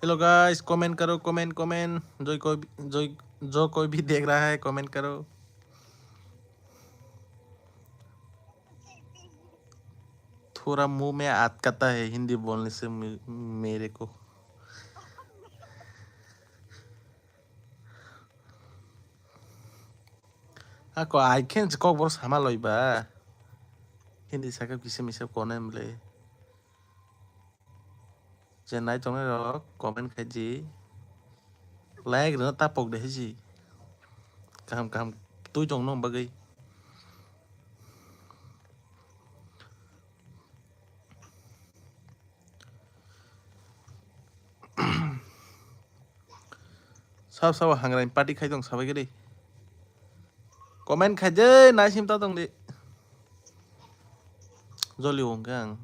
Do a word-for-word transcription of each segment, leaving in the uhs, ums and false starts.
Hello guys, comment करो, comment, comment। जो कोई भी, जो, जो कोई भी देख रहा है, comment करो। थोड़ा मुंह में अटकता है हिंदी बोलने से मे-, मेरे को। Ako ai khe kokborok sama loiba. Hindi sakhe kisa misa kone mle. Je nai tongnai rok comment khai di. Like rwna tapok de hiji. Kaham kaham twi tong nong bagwi. Sab sabo hangrani party khai tong sabai gede. Comment khai de naisim ta tong de. Joli wng khe ang.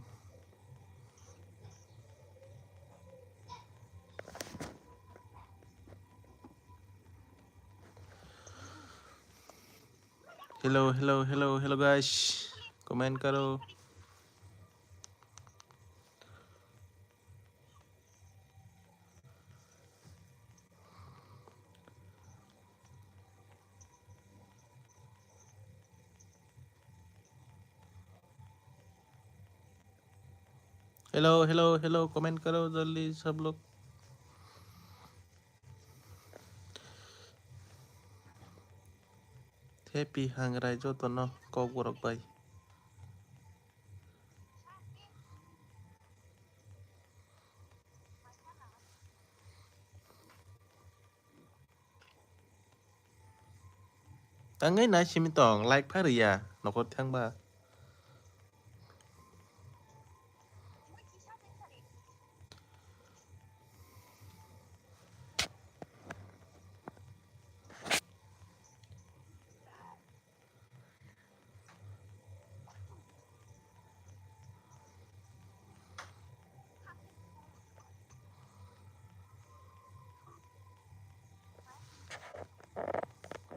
Hello, hello, hello, hello guys. Comment करो। Hello, hello, hello, comment करो जल्दी सब लोग। Happy hangrai jotono kokborok bai. Tangwi nai simi tong, like pha rwya, nokot thangba.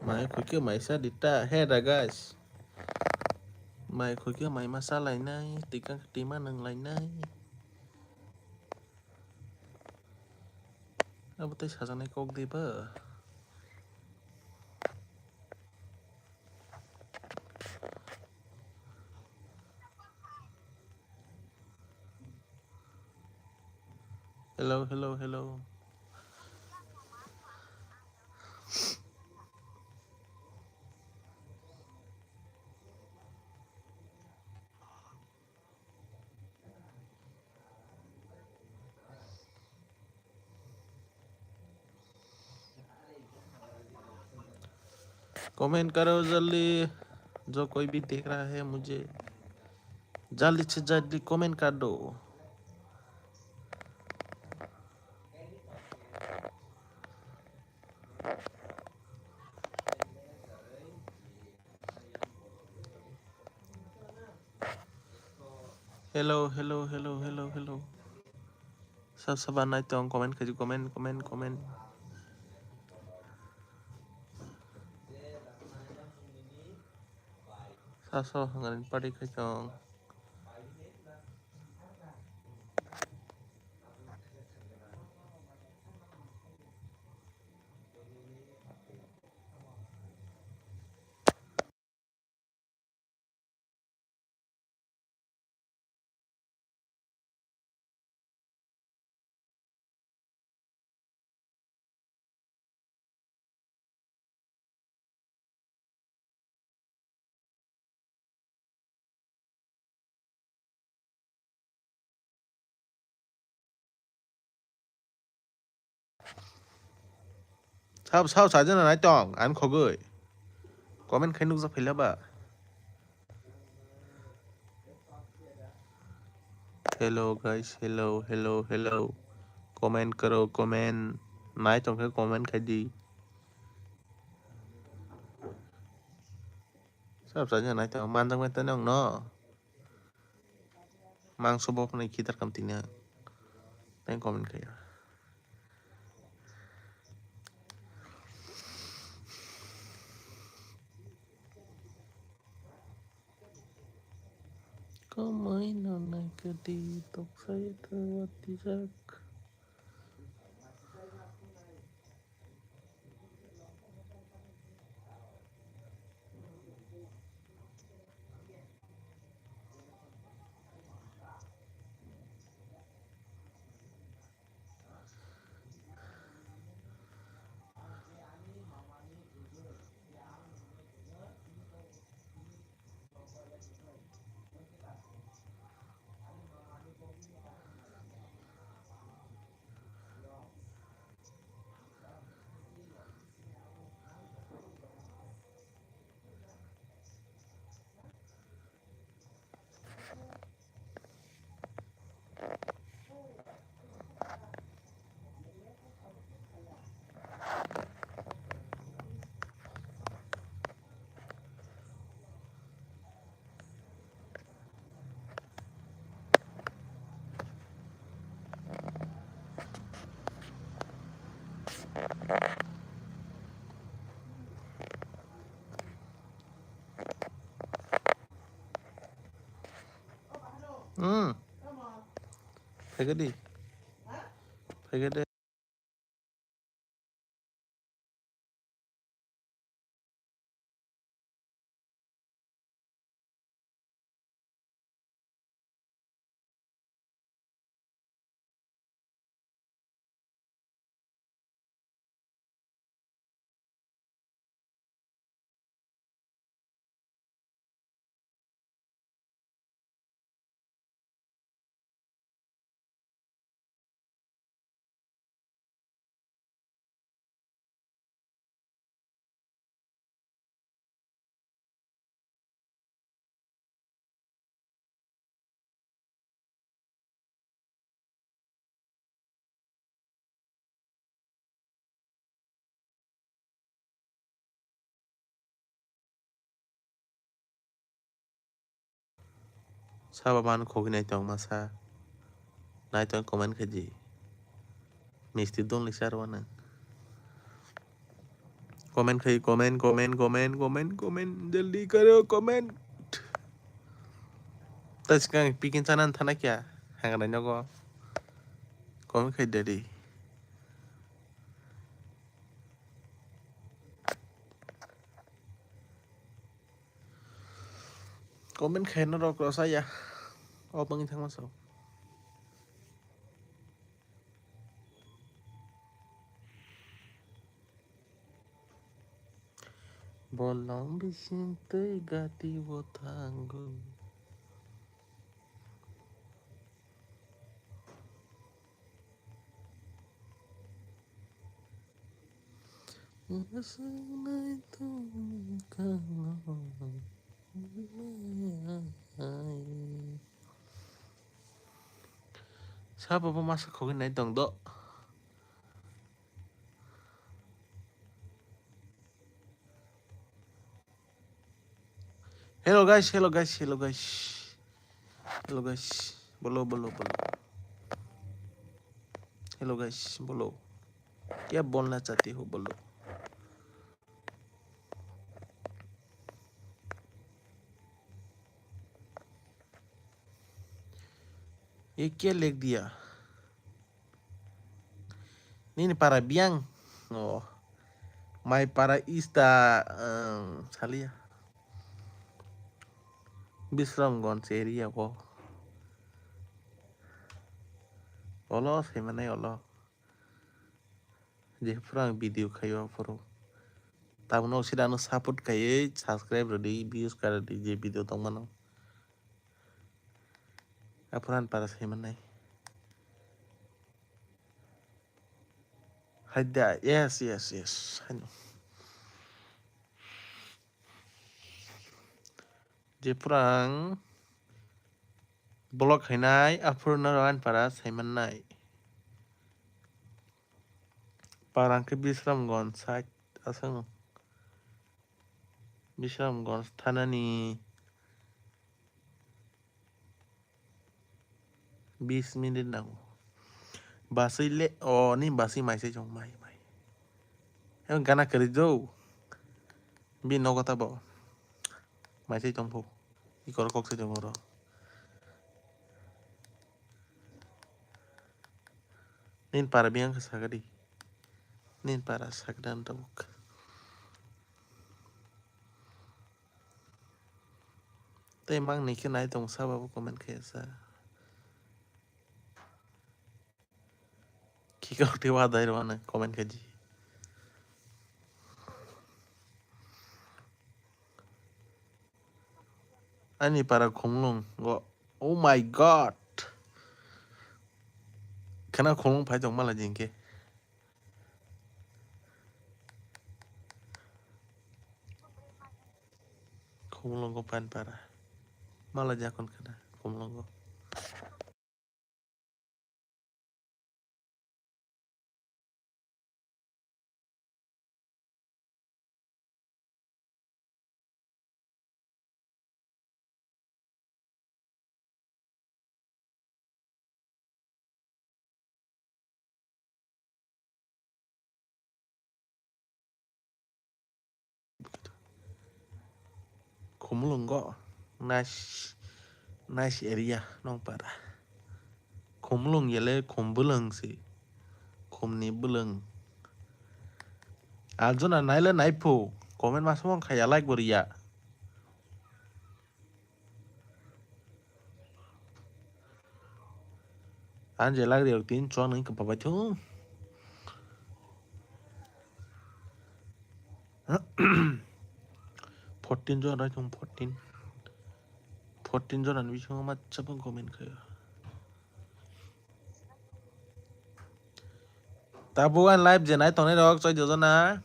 Mai khuikhe mai sa di ta, he da guys. Mai khuikhe mai ma sa lainai, tikang tima nang lainai. Abo tei sajaknai kok de ba? Hello, hello, hello. Comment करो जल्दी, जो कोई भी देख रहा है मुझे, जल्दी से जल्दी comment कर दो। Hello, hello, hello, hello, hello. Sab saba nai tong, comment khai, comment, comment, comment. Sab saba hangrani party khai tong. Sab, sab, sajana nai tong, ang khogoi. Comment khai nukjak phaila ba. Hello guys, hello, hello, hello. Comment karo, comment. Nai tong khe comment khai di. Sab, sajana nai tong, manjak mai tani ang no. Mangso bo phano khitar kam tini ang. Tei comment khayo. Kamai no nai kadi toksai to watijak. Hmm. Phaikha di. Phaikha de. Sabo man khogwi naitong masa. Naitong comment khaidi. Misti dongli sar wana. Comment khai, comment, comment, comment, comment, comment. Jaldi karo comment. Tai swkang pikin chanan thana kya? Hanganai nogo. Comment khai dadi. Comment khai norok rwsa ya. O bangwi thangma sao. Bolong bising twi gati o thango. Mwswngnai tongkha. Sabo bo masa khogwi nai tong do. Hello guys, hello guys, hello guys. Hello guys, bolo, bolo, bolo. Hello guys, bolo. Kya bolna chahte ho, bolo. Ye kya likh diya? Nini para biyang. Oh. Mai para ista, um, salia. Bisramganj area ko. Olo, saimanai olo. Jephuru ang video khaio aphuru. Tabukno sida ano support khaiwi subscribe rwdi, views ka rwdi je video tongmano. Aphuru ani para saimanai. Haida, yes, yes, yes. Haino. Jephuru ang vlog khainai, aphuru norok ani para saimannai. Para hwnkhe Bisramganj side aswk. Bisramganj thanani bis minute nango. Baswi le, o ni baswi maisai chong mai, mai. Em gana kwrwi do. Bi nogo tabo. Maisai tongpho. Ikor kok se tongo oro. Nin para biyang khe sakadi. Nin para sakdan tabuk. Tei mang ni khe nai tong sa babu comment khe sa. Kick out tei wadai rwna comment khe di. Ani para khumlung go. Oh my God. Khana khumlung phai tong mala jing khe. Khumlungo pan para. Mala jakon khana khumlungo. Khumulwngo nai Nice area, Nongpara. Khumlung yele khum bwlwng si. Khumni bwlwng. Aljona naile naiphu. Comment ma sumang khaya like bo riya. Ang je lagri rok tin chwng nang kwpa bai thung. Fourteen jona thung fourteen. Fourteen jona ni bisingo ma chapang comment khayo. Tabuk ang live je nai tongnai rok choi jona.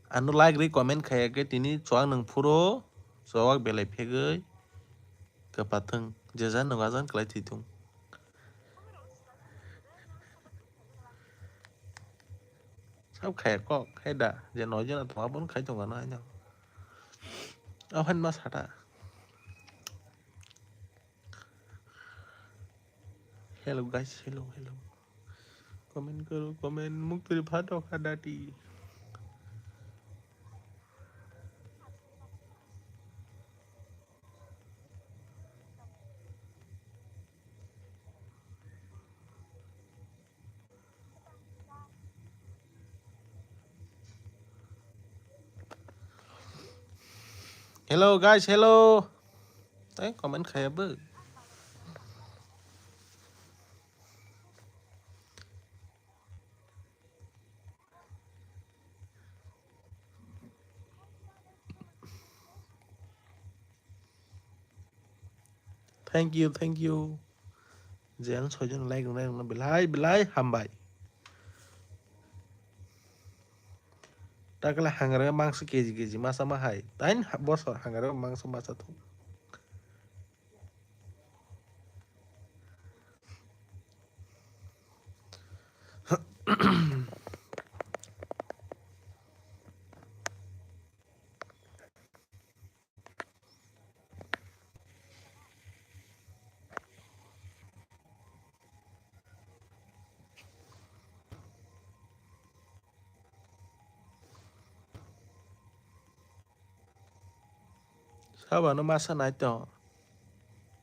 Ano like ri comment khaya khe tini chwng nang phuro chwng belai phegwi. Kwpathwng, je jan nung ajan kwlai thwi thung. Sab khaya kok, khai da, je noi jona tong aboni khai tong ano haino. Ahan ma sata. Hello guys, hello, hello. Comment karo, comment, muk turi phato kha dati. Hello guys, hello. Tei comment khaya bo. Thank you, thank you. Je ano soijon like rwnai rwno belai belai hambai. Takle hangra mangsa keji keji masa ma hai. Tain ha-, bosor hangra mangsa masa thung. Sabano masa nai tong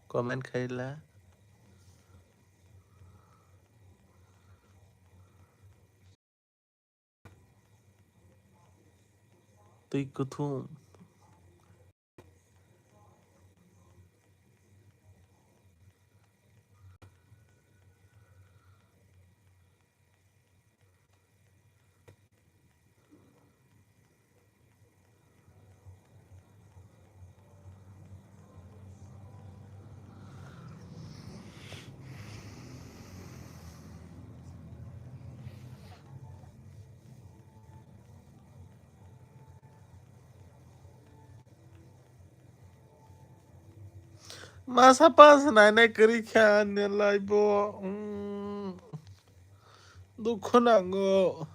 comment khaila. Twi kuthum. Masa pas nainai kwrwi kha ani live o, mm, dukhu nango.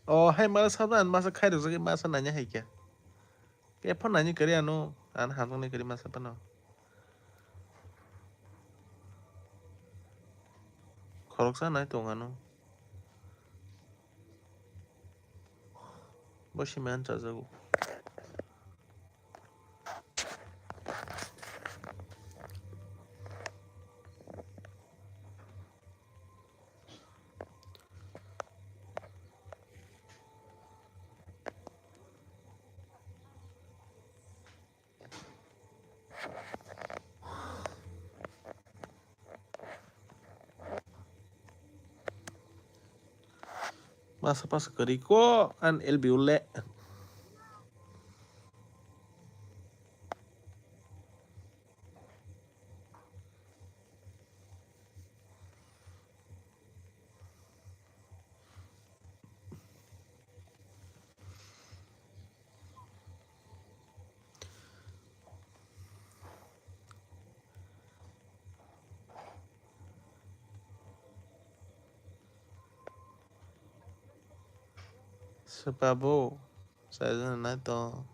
O hai masa sabra ani masa khairok jagwi masa naina hai khe. Khe phano naini kwrwi ano, ano hamjaknai kwrwi masa phano. Khoroksa nai tong ano. Bo simi ano chajago. Masa pas kwrwi kok ani L B U le. Swpabo, sajana nai tong,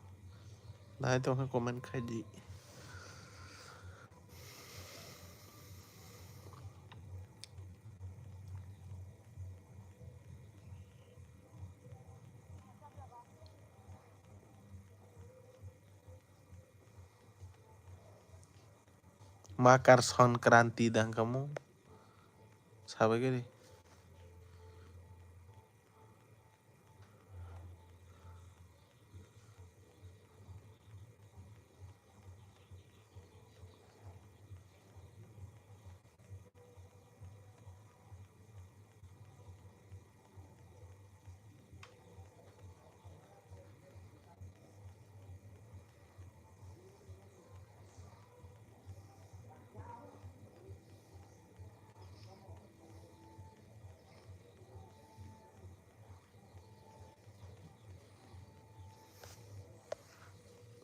nai tong khe comment khai di. Makar Sankranti dang kamu. Sabai gari.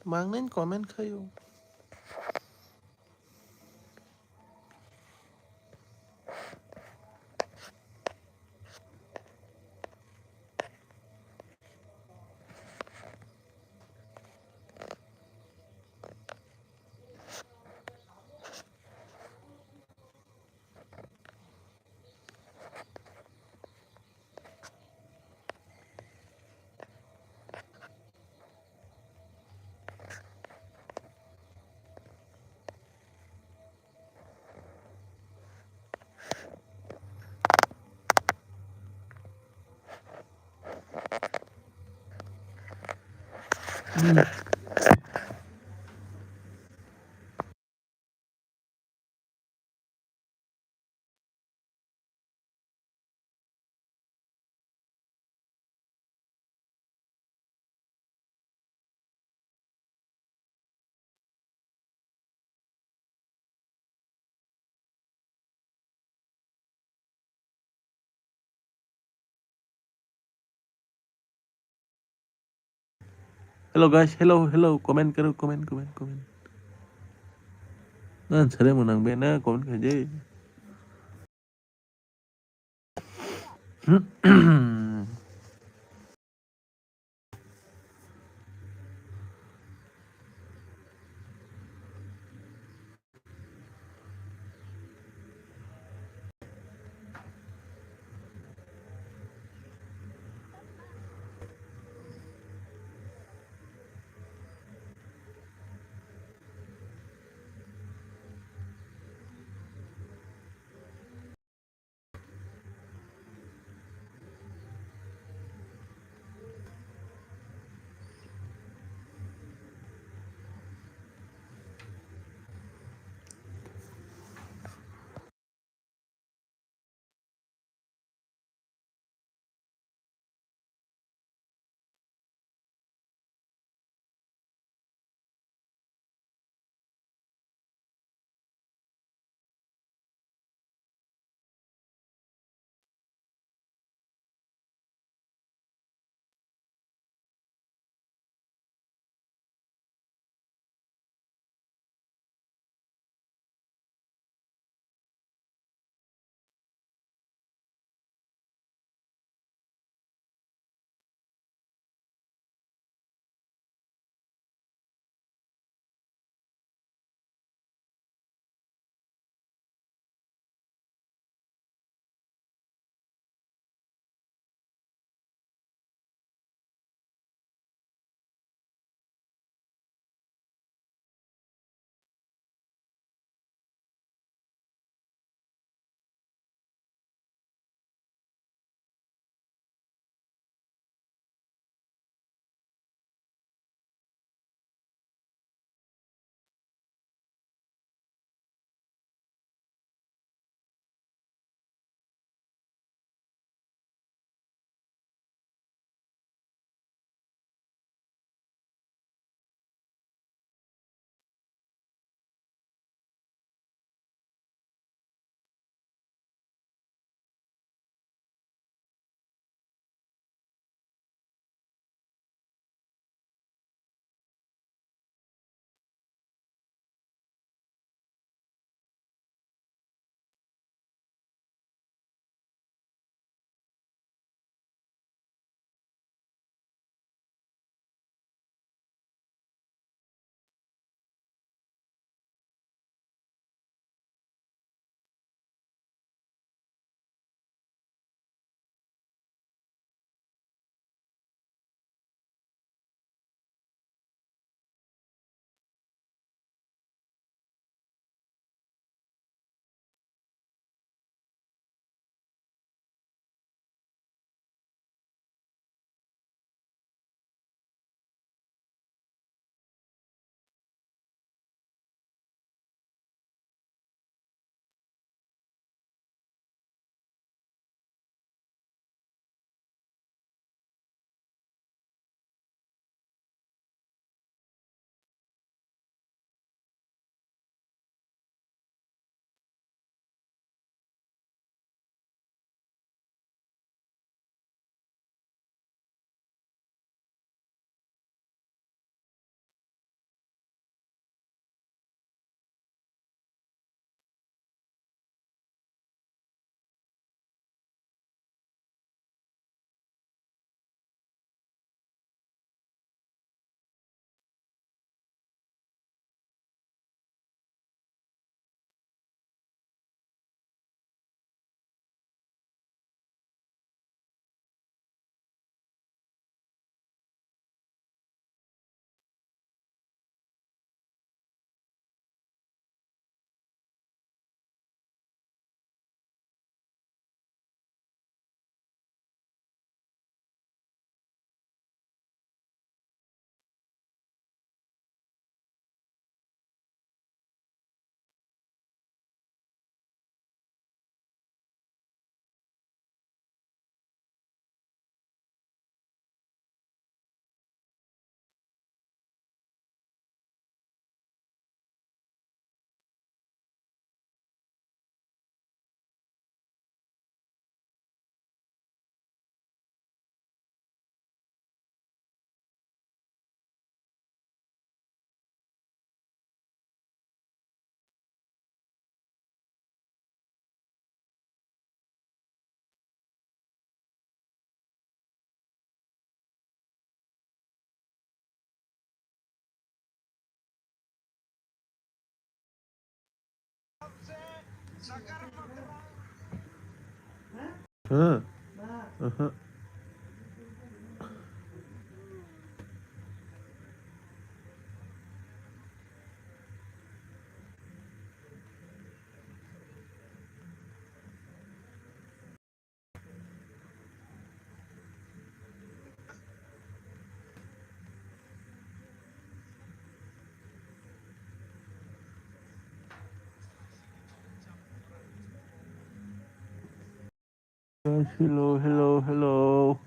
Mangnaini comment khaio. Hello guys, hello, hello, comment karo, comment, comment, comment. Nan sare mo nang be na comment khaje. Huh? Uh-huh. Hello, hello, hello.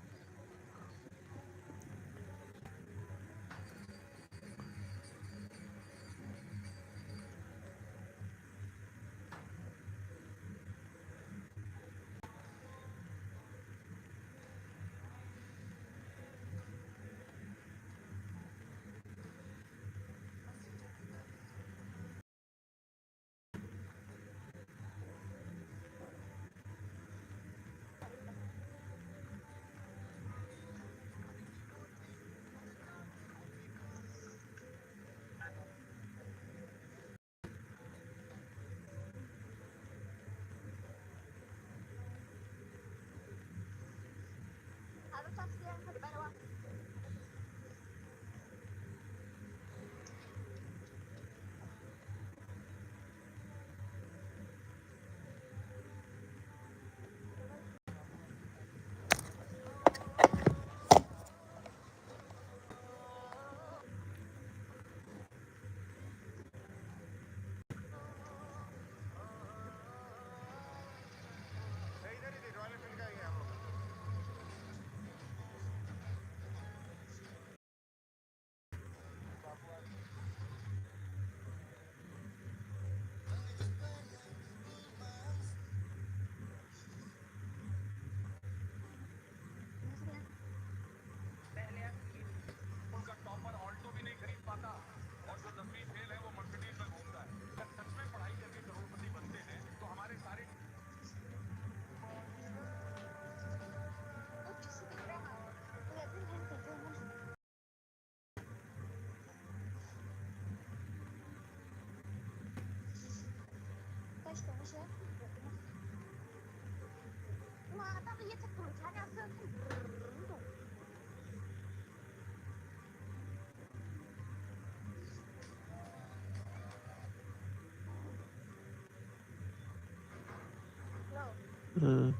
Hmm.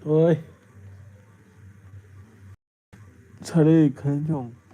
Oi. Sari khainjong.